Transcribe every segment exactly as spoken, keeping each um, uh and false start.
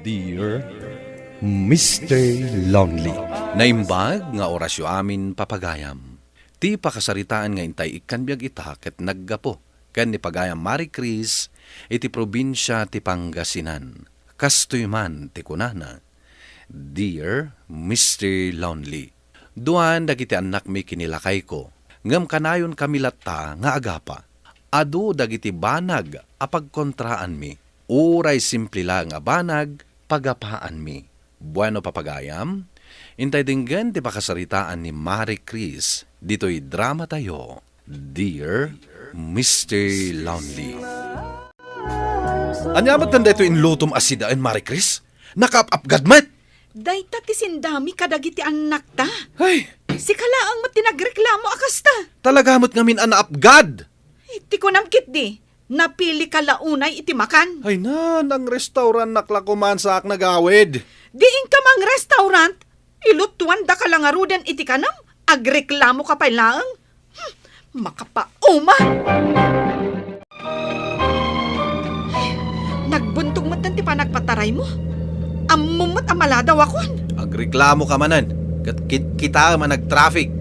Dear Mister Lonely. Naimbag nga orasyo amin, papagayam. Ti pakasaritaan nga intay ikkan biag ita ket naggapu ken ni pagayam Marie Chris iti probinsia ti Pangasinan. Kastoy man ti kunana, Dear Mister Lonely, duan dagiti annakmi ken ni lakayko, ngem kanayonkami latta nga agapa. Adu dagiti banag a pagkontraanmi. Uray simple laeng a banag, pagapaanmi. Bueno, papagayam, intay denggen ti pakasaritaan ni Marie Chris ditoy dramatayo, Dear Mister Lonely. Ania met daytoy inlutom a sidaen, Marie Chris? Nakaap-apgad met! Dayta ti sindami kadagiti annakta. Ay! Sika laeng met ti nagreklamo a kasta. Talaga met ngamin a naapgad! Ti kunam ketdi, napilika la unay iti makan. Ay na, nang-restaurantak la koman saak nagawid. Di inka mang-restaurant, ilutuandaka la ngaruden iti kanam, agreklamoka pay laeng. Hmm, makapauma! Ay, nagbuntog met ti panagpataraymo. Ammom met a maladawakon. Agreklamoka manen, ket kitkitaem a nagtraffic.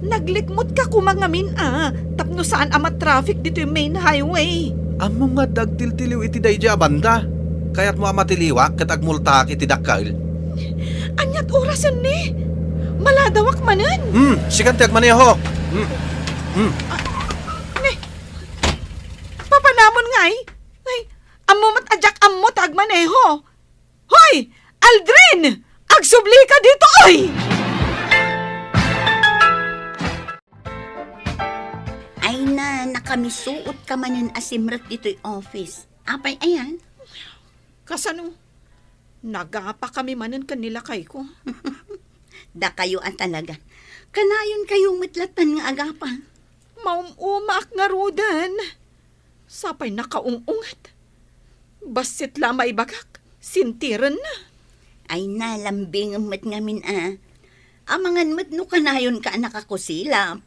Naglikmotka koma ngamin a, tapno saan a matraffic ditoy main highway. Ammom nga adda agtiltiliw iti daydiay a banda. Kayatmo a matiliwak ket agmultaak iti dakkel? Ania't orasenni? Maladawak manen. Hmm, sikan ti agmaneho. Hmm. Hmm. Ne, papanamon ngay? Ay, ammo met a diak ammo ta agmaneho. Hoy! Aldrin! Agsublika ditoy! Ay na, nakamisuotka manen a simrek ditoy office. Apay ayan? Kasano? Nagapakami manen ken ni lakayko. Dakayo a talaga. Kanayonkayo met lattan nga agapa. Maum-umaak ngaruden. Sapay nakaung-unget. Bassit la a maibagak, sintirenna. Ay na, lambingem met ngamin a. Amangan met no kanayonka a nakakusilap.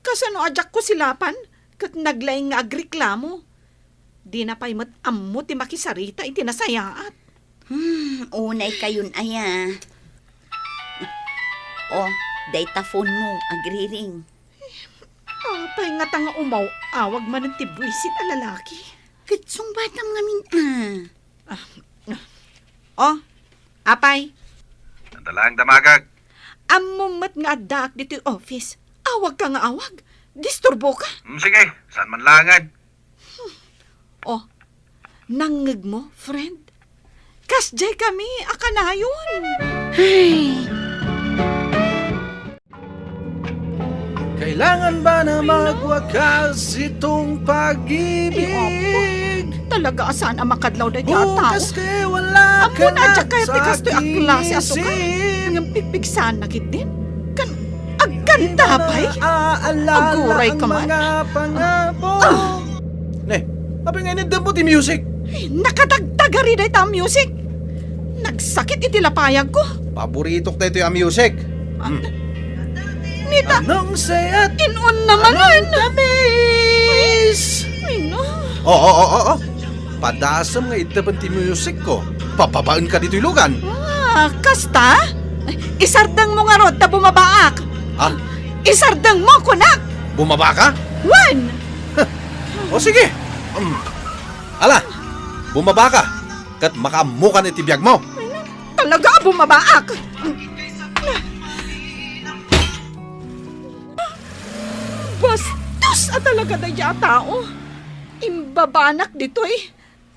Kasano a diak kusilapan ket naglaing nga agreklamo? Dina pay met ammo ti makisarita iti nasayaat. Hmm, unaykayon aya. Oh, dayta phone mo, agriring. Apay ngata nga umaw-awag manen ti buisit a lalaki? Ket sungbatam ngamin a. Ah, ah. Oh, apay? Adda laeng damagek. Ammom met nga addaak ditoy office. Awagka nga awag. Disturboka. Hmm, sige, saan man laengen. Oh, nangngegmo, friend? Kasdiay kami a kanayon. Ay. Kailangan ba na magwakas itong pag-ibig? Ay, opo. Talaga a saan a makadlaw dayta a tao. Bukas kay wala ka na sa aking isip. Ammona, diak kayat ti kastoy a klase a sugat. Ngem pigpigsaanna ketdin. Kan Agkanta pay? Aguray ka man. Di mo na aaalala ang mga pangako. Ah! Ne, apay nga iniddem mo ti music? Ay, nakadagdagari dayta a music. Nagsakit iti lapayagko. Paboritok daytoy a music. Ah, hmm. Nita, anong saya at in-on na manen. Anong tamis? Ay, ay, no. Oo, oo, oo. Padasem nga iddepen ti musikko. Papabaenka ditoy lugan. Ah, kasta? Ay, isardengmo ngarud ta bumabaak. Ah? Isardengmo, kunak! Bumabaka? Wen! O sige. Um, ala, bumabaka. Ket makaammokan iti biagmo. Ay, talaga a bumabaak. Bastos a talaga daydiay a tao. Imbabanak ditoy.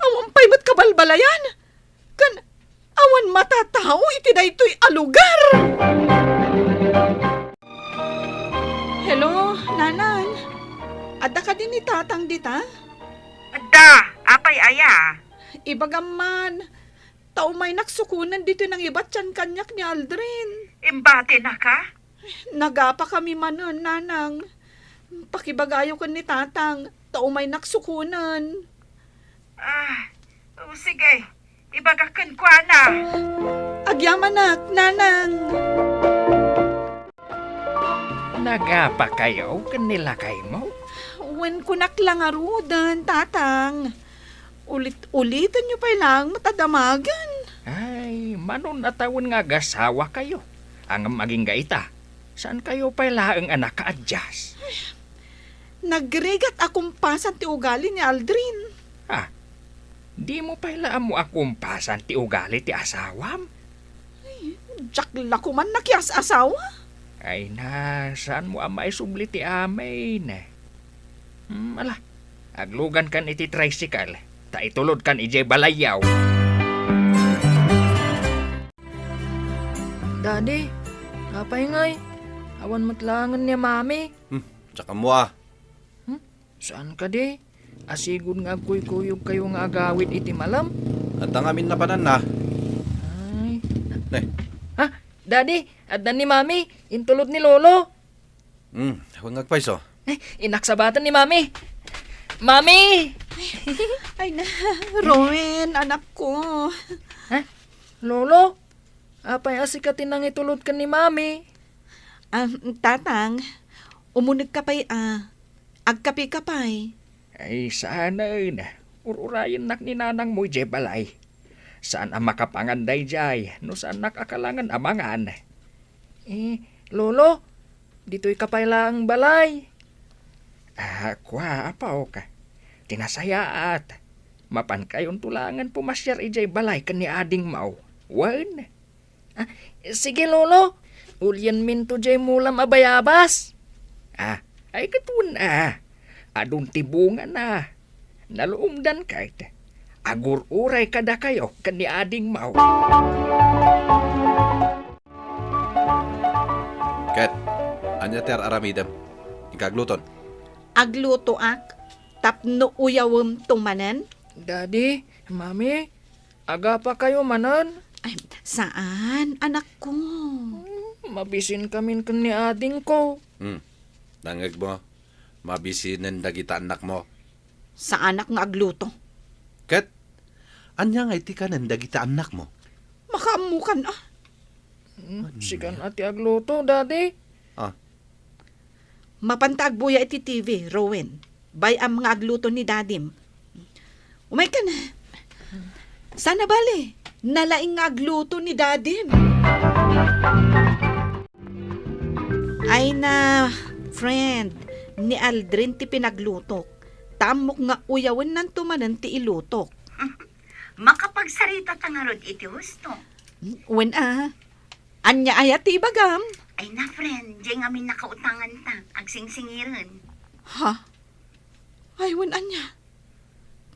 Awan pay met kabalbalayan. Ken awan matatao iti daytoy a lugar. Hello, Nanang. Adda kadi ni Tatang dita? Adda, apay aya? Ibagam man, ta umaynak sukonen ditoy nangibatian kaniak ni Aldrin. Imbatinaka? Nagapakami manen, Nanang. Pakibagayo ken ni Tatang, ta umaynak sukonen. Ah, o sige. Ibagak kenkuana. Agyamanak, Nanang. Nagapakayo ken ni lakaymo? Wen, kunak la ngaruden, Tatang. Ulit-ulitenyo pay laeng met a damagen. Manon a tawen nga agasawakayo, ngem agingga ita, saankayo pay laeng a nakaadjust. Nagrigat a kumpasan ti ugali ni Aldrin. Ah, dimo pay la ammo a kumpasan ti ugali ti asawam? Ay, diak la koman nakias-asawa. Ay na, saanmo a maisubli ti amin? Hmm, ala, aglugankan iti tricycle, ta itulodkan idiay balayyaw. Daddy, apay ngay? Awan met laengen ni Mami. Hmm, diak ammo a. Hmm? Saan kadi? Asigud nga agkuykuyogkayo nga agawid iti malem? Adda ngamin napananna. Ay. Ne. Ha? Daddy, adda ni Mami, intulod ni Lolo. Hmm, awan nga agpayso. Eh, inaksabaten ni Mami. Mami! Ay na, Rowen, anak ko. Ha? Lolo? Apay a sika ti nangitulod ken ni Mami? Ah, Tatang, umunegka pay a. Agkapeka pay. Ay, saanen. Ur-urayennak ni nanangmo idiay balay. Saan a makapangan daydiay no saannak a kalangen a mangan. Eh, Lolo, ditoyka pay laeng balay. Ah, kua, apok. Ti nasayaat. Mapankayonto laengen pumasiar idiay balay ken ni adingmo. Wen? Ah, sige, Lolo. Ulienminto diay mulam a bayabas. Ah, ay ket wen a. Adun ti bungana. Naluomdan ket. Agur-uray kadakayo ken ni adingmo. Ket, ania ti ar-aramidem? Inka agluton. Aglutoak tapno uyawemto manen? Daddy, Mami, agapakayo manen? Ay, saan, anakko. Hmm, mabisinkamin ken ni adingko. Hmm. Nangngegmo, mabisinen dagita annakmo. Saanak nga agluto. Ket, ania ngay ti kanen dagita annakmo? Makaammokan a. Hmm, sikan a ti agluto, Daddy. Ah. Mapanta agbuya iti T V, Rowen. Bay-am nga agluto ni Dadim. Umaykan. Saan a bale, nalaing nga agluto ni Dadim. Ay na, friend, ni Aldrin ti pinaglutok. Ta ammok nga uyawennanto manen ti ilutok. Makapagsarita ta ngarud iti husto. Wen a. Ania aya ti ibagam? Ay na, friend, diay ngamin nakautanganta, agsingsingiren. Ha? Ay, wen ania?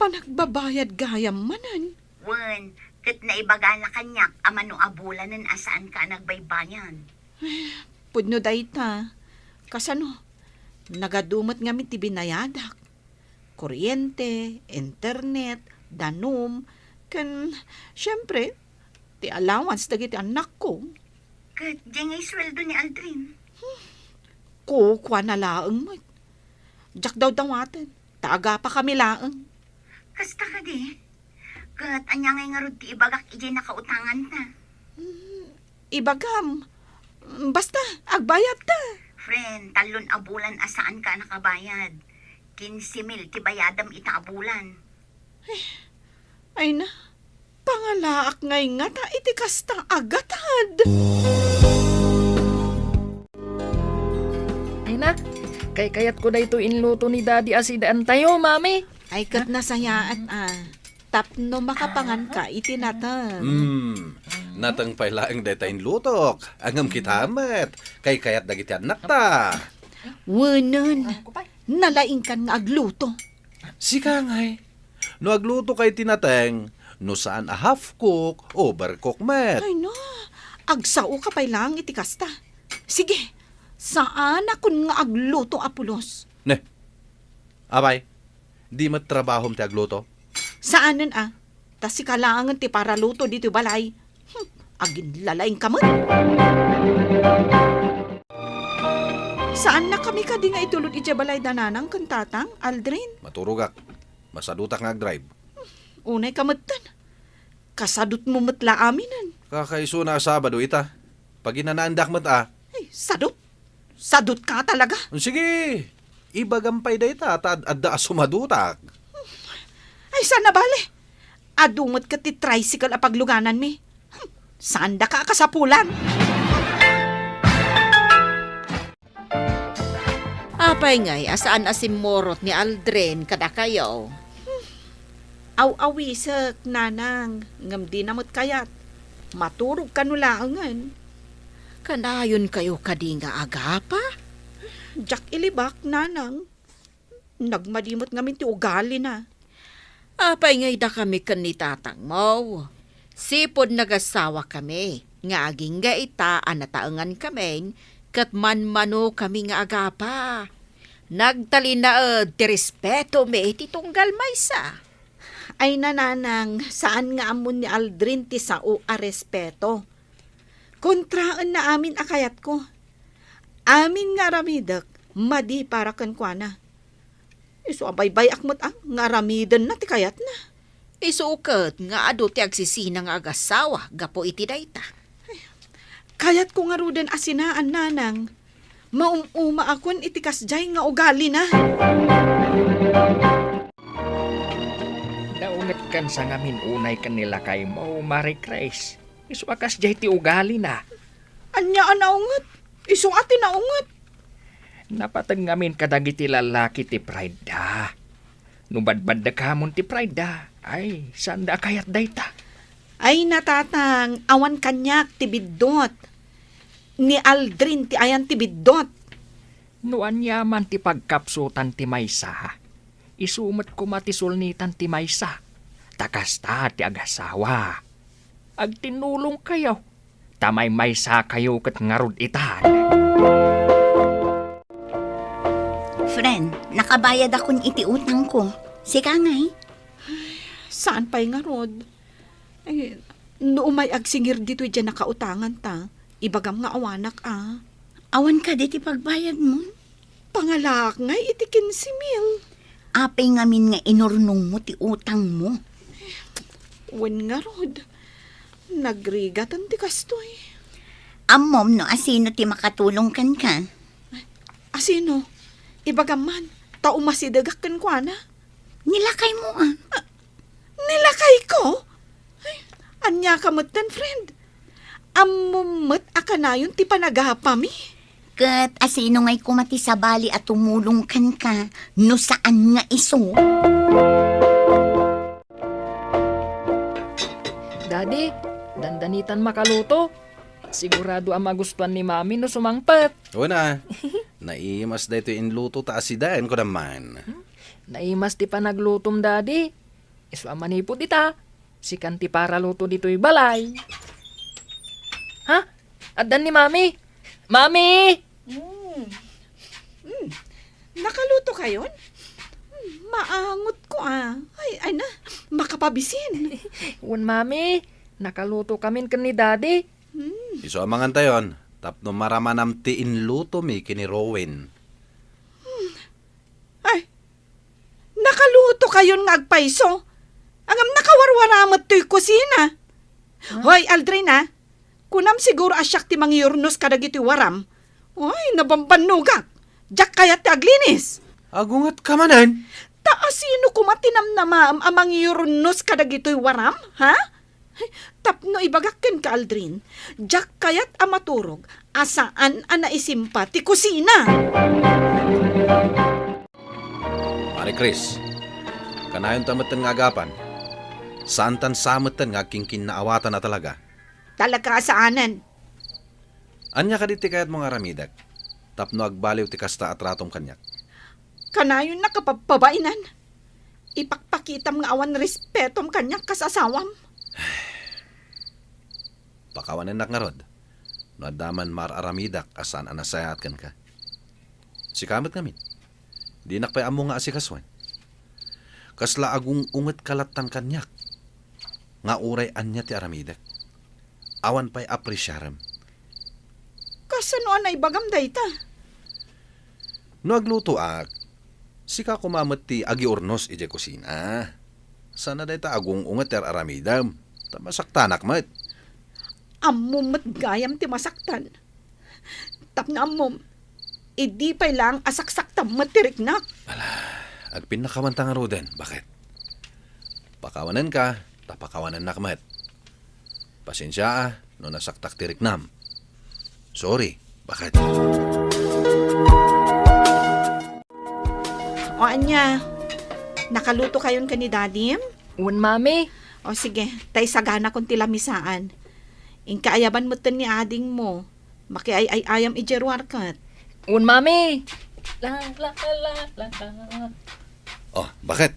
Panagbabayad gayam manen? Wen, ket naibagana kaniak a mano a bulanen a saanka a nagbaybayad. Eh, pudno dayta. Kasano? Nagadu met ngamin ti binayadak. Kuryente, internet, danum, ken, siempre, ti allowance dagiti annakko. Ket diay nga isueldo ni Aldrin? Kukuana laeng met. Diak dawdawaten, ta agapakami laeng. Kasta kadi? Ket ania ngay ngarud ti ibagak idiay nakautanganta? Hmm, ibagam. Basta, agbayadta. Friend, tallon a bulan a saanka a nakabayad. Kinse mil ti bayadam ita a bulan. Eh, ay na, pangalaak ngay ngata iti kasta a gatad. Ay na, kaykayatko daytoy inluto ni Daddy a sidaantayo, Mami. Ay, ket nasayaat a. Tapno makapanganka iti nateng. Hmm, nateng pay laeng dayta inlutok. Ngem kita met, kaykayat dagiti annakta. Wenen, nalaingkan nga agluto. Sika ngay, no aglutoka iti nateng, no saan a half cook, overcook met. Ay na, agsaoka pay laeng iti kasta. Sige, saanakon nga agluto a pulos. Ne, apay, di met trabahom ti agluto? Saanen a, ta sika laengen ti paraluto ditoy balay. Hmm, aginlalaingka met. Saannakami kadi nga itulod idiay balay da nanang ken tatang, Aldrin? Maturogak. Masadutak nga agdrive. Unayka metten. Kasadutmo met la aminen. Kakaisuna a Sabado ita. Paginanaendak met a. Ay, sadut? Sadutka talaga? Sige, ibagam pay dayta ta ad-adda a sumadutak. Ay, saan a bale? Adu met ket ti tricycle a paglugananmi. Hmm, Saandaka a kasapulan. Apay ngay a saan a simmurot ni Aldrin kadakayo? Aw-awisek, nanang, ngem dina met kayat. Maturog kano laengen. Kanayon kayo kadi nga agapa? Diak ilibak, nanang. Nagmadi met ngamin ti ugalina. Apay ngay dakami ken ni tatangmo? Sipud nagasawa kami, nga agingga ita a nataengan kami, ket manmano kami nga agapa. Nagtalinaed ti respeto mi iti tunggal maysa. Ay, nanang, saan nga ammon ni Aldrin ti sao a respeto. Kontraenna amin a kayatko. Amin nga aramidek, madi para kenkuana. Isu a baybay-ak met, ah, nga aramidenna ti kayatna. Isu ket nga adu ti agsisina nga agasawa gapu iti dayta. Kayatko ngaruden a sinaan, nanang. Maum-umaakon iti kasdiay nga ugalina. Naungetkan sa ngamin unay ken ni lakaymo, Marie Grace. Isu a kasdiay ti ugalina. Ania a naunget? Isu a ti naunget. Napateg ngamin kadagiti lallaki ti pride da. No badbaddekamon ti pride da, ay, saanda a kayat dayta. Ay, natatang, awan kaniak ti biddut. Ni Aldrin ti ayan ti biddut. No aniaman ti pagkapsutan ti maysa, isu met koma ti sulnitan ti maysa. Ta kasta ti agasawa. Agtinnulongkayo, ta maymaysakayo ket ngarud itan. Friend, nakabayadakon iti utangko. Sika ngay? Saan pay ngarud? Ay, no umay agsingir ditoy diay nakautanganta, ibagam nga awanak a. Awan kadi ti pagbayadmon? Pangalaak ngay iti kinse mil. Apay ngamin nga inurnongmo ti utangmo? Wen ngarud, nagrigatan ti kastoy. Ammom no asino ti makatulong kenka? Asino? Ibagam man, ta umasidegak kenkuana. Ni lakaymo a. Ah, ni lakayko? Ay, ania ka metten, friend? Ammom met a kanayon ti panagapami. Ket asino ngay koma ti sabali a tumulong kenka no saan nga isu? Daddy, dandanitan makaluto. Sigurado a magustuan ni Mami no sumangpet. Wen a, naimas daytoy inluto ta asidaen ko damman. Hmm? Naimas ti panaglutom, Daddy. Isu a manipud ita, sikan ti paraluto ditoy balay. Ha? Addan ni Mami? Mami! Hmm. Hmm. Nakaluto kayon? Hmm, maangot ko a. Ay, ay na, makapabisin. Wen, Mami, nakaluto kamin ken ni Daddy. Hmm. Isu a mangantayon, tapno maramanam ti inlutomi ken ni Rowen. Hmm. Ay, nakaluto kayon nga agpayso. Ngem nakawarwara met toy kusina. Huh? Hoy, Aldrin a, kunam siguro a siak ti mangiurnos kadagitoy waram. Ay, nabambannogak. Diak kayat ti aglinis. Agungetka manen? Ta asino koma ti namnamaem a mangiurnos kadagitoy waram, ha? Tapno ibagak kenka, Aldrin, diak kayat a maturog a saan a naisimpa ti kusina. Mari Chris, kanayonta metten nga agapan. Saantan sa metten nga agkinkinnaawatan a talaga. Talaga a saanen. Ania kadi ti kayatmo nga aramidek tapno agbaliw ti kasta a tratom kaniak? Kanayonna a pabpabainan. Ipakpakitam nga awan respetom kaniak kas asawam. Pakawanennak ngarud no adda man maar-aramidak a saan a nasayaat kenka. Sika met ngamin, dinak pay ammo nga asikasuen. Kasla agung-ungetka lattan kaniak nga uray ania ti aramidek, awan pay apresiarem. Kasano a naibagam dayta? No aglutoak, sika koma met ti agiurnos idiay kusina. Saan a dayta agung-unget ti ar-aramidem, ta masaktanak met. Ammom met gayam ti masaktan. Tapno ammom, idi pay laeng a saksaktam met ti riknak. Ala, agpinnakawan ta ngaruden, baket. Pakawanenka, ta pakawanennak met. Pasensia, a, no nasaktak ti riknam. Sorry, baket. O ania, nakaluto kayon ken ni Dadim? Wen, Mami. O sige, ta isaganakon ti lamisaan. Inka ayaban metten ni adingmo. Makiay-ay-ayam idiay ruar ket. Wen, Mami. La, la, la, la, la. O, baket?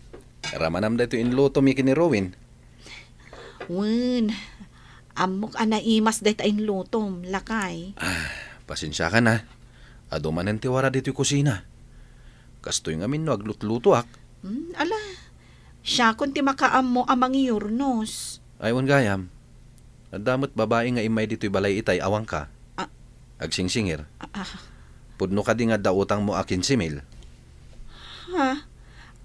Ramanam daytoy inlutom ken ni Rowin? Wen, ammok a naimas dayta inlutom, lakay. Ah, pasensiakan a. Adu manen ti wara ditoy kusina. Kastoy ngamin no aglutlutoak. Hmm, ala, siakon ti makaammo a mangiurnos. Ay, wen gayam. Adda met babai nga immay ditoy balay itay awanka. Ah. Agsingsingir. Ah, ah. Pudno kadi nga adda utangmo a kinse mil? Ha?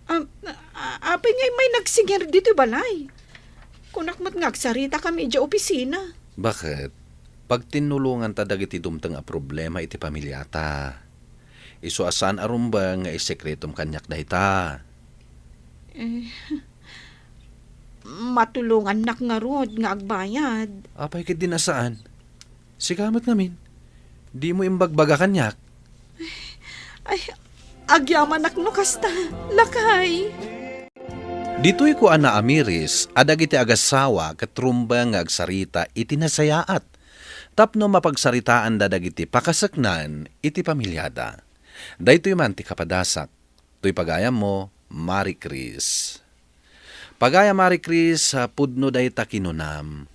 Am, a-, apay nga immay nagsingir ditoy balay? Kunak met nga agsaritakami idiay opisina. Baket? Pagtinnulonganta dagiti dumteng a problema iti pamiliata. Isu a saan a rumbeng nga isekretom kaniak dayta. Eh, matulongannak ngarud nga agbayad. Apay ketdin a saan? Sika met ngamin. Dimo imbagbaga kaniak. Ay, agyamanak no kasta, lakay. Ditoy kua naamiris a dagiti agassawa ket rumbeng nga agsarita iti nasayaat tapno mapagsaritaanda dagiti pakaseknan iti pamiliada. Daytoy man ti kapadasak, toy pagayammo, Marie Chris. Pagayam Marie Chris, a, pudno dayta kinunam.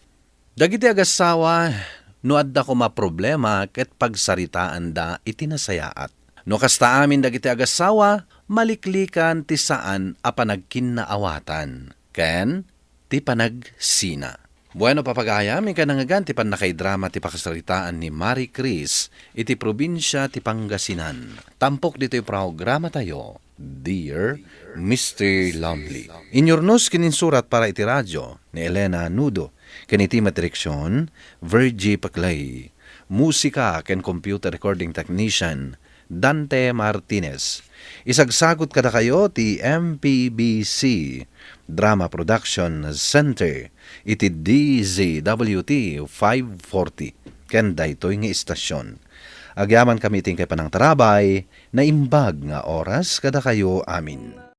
Dagiti agassawa, no adda koma problema ket pagsaritaanda iti nasayaat. No kasta amin dagiti agassawa, maliklikan ti saan a panagkinnaawatan ken ti panagsina. Bueno, papagayam, inka nangngegan ti pannakaidrama ti pakasaritaan ni Marie Chris iti probinsia ti Pangasinan. Tampok ditoy programatayo, Dear Mister Lumley. Inurnos ken insurat para iti radio ni Elena Nudo, ken iti met direksion, Virgie Paclay. Musika ken computer recording technician, Dante Martinez. Isagsagut kadakayo ti M P B C Drama Production Center iti D Z W T five forty ken daytoy nga istasyon. Agyamankami iti inkay panangtarabay, naimbag nga oras kadakayo amin.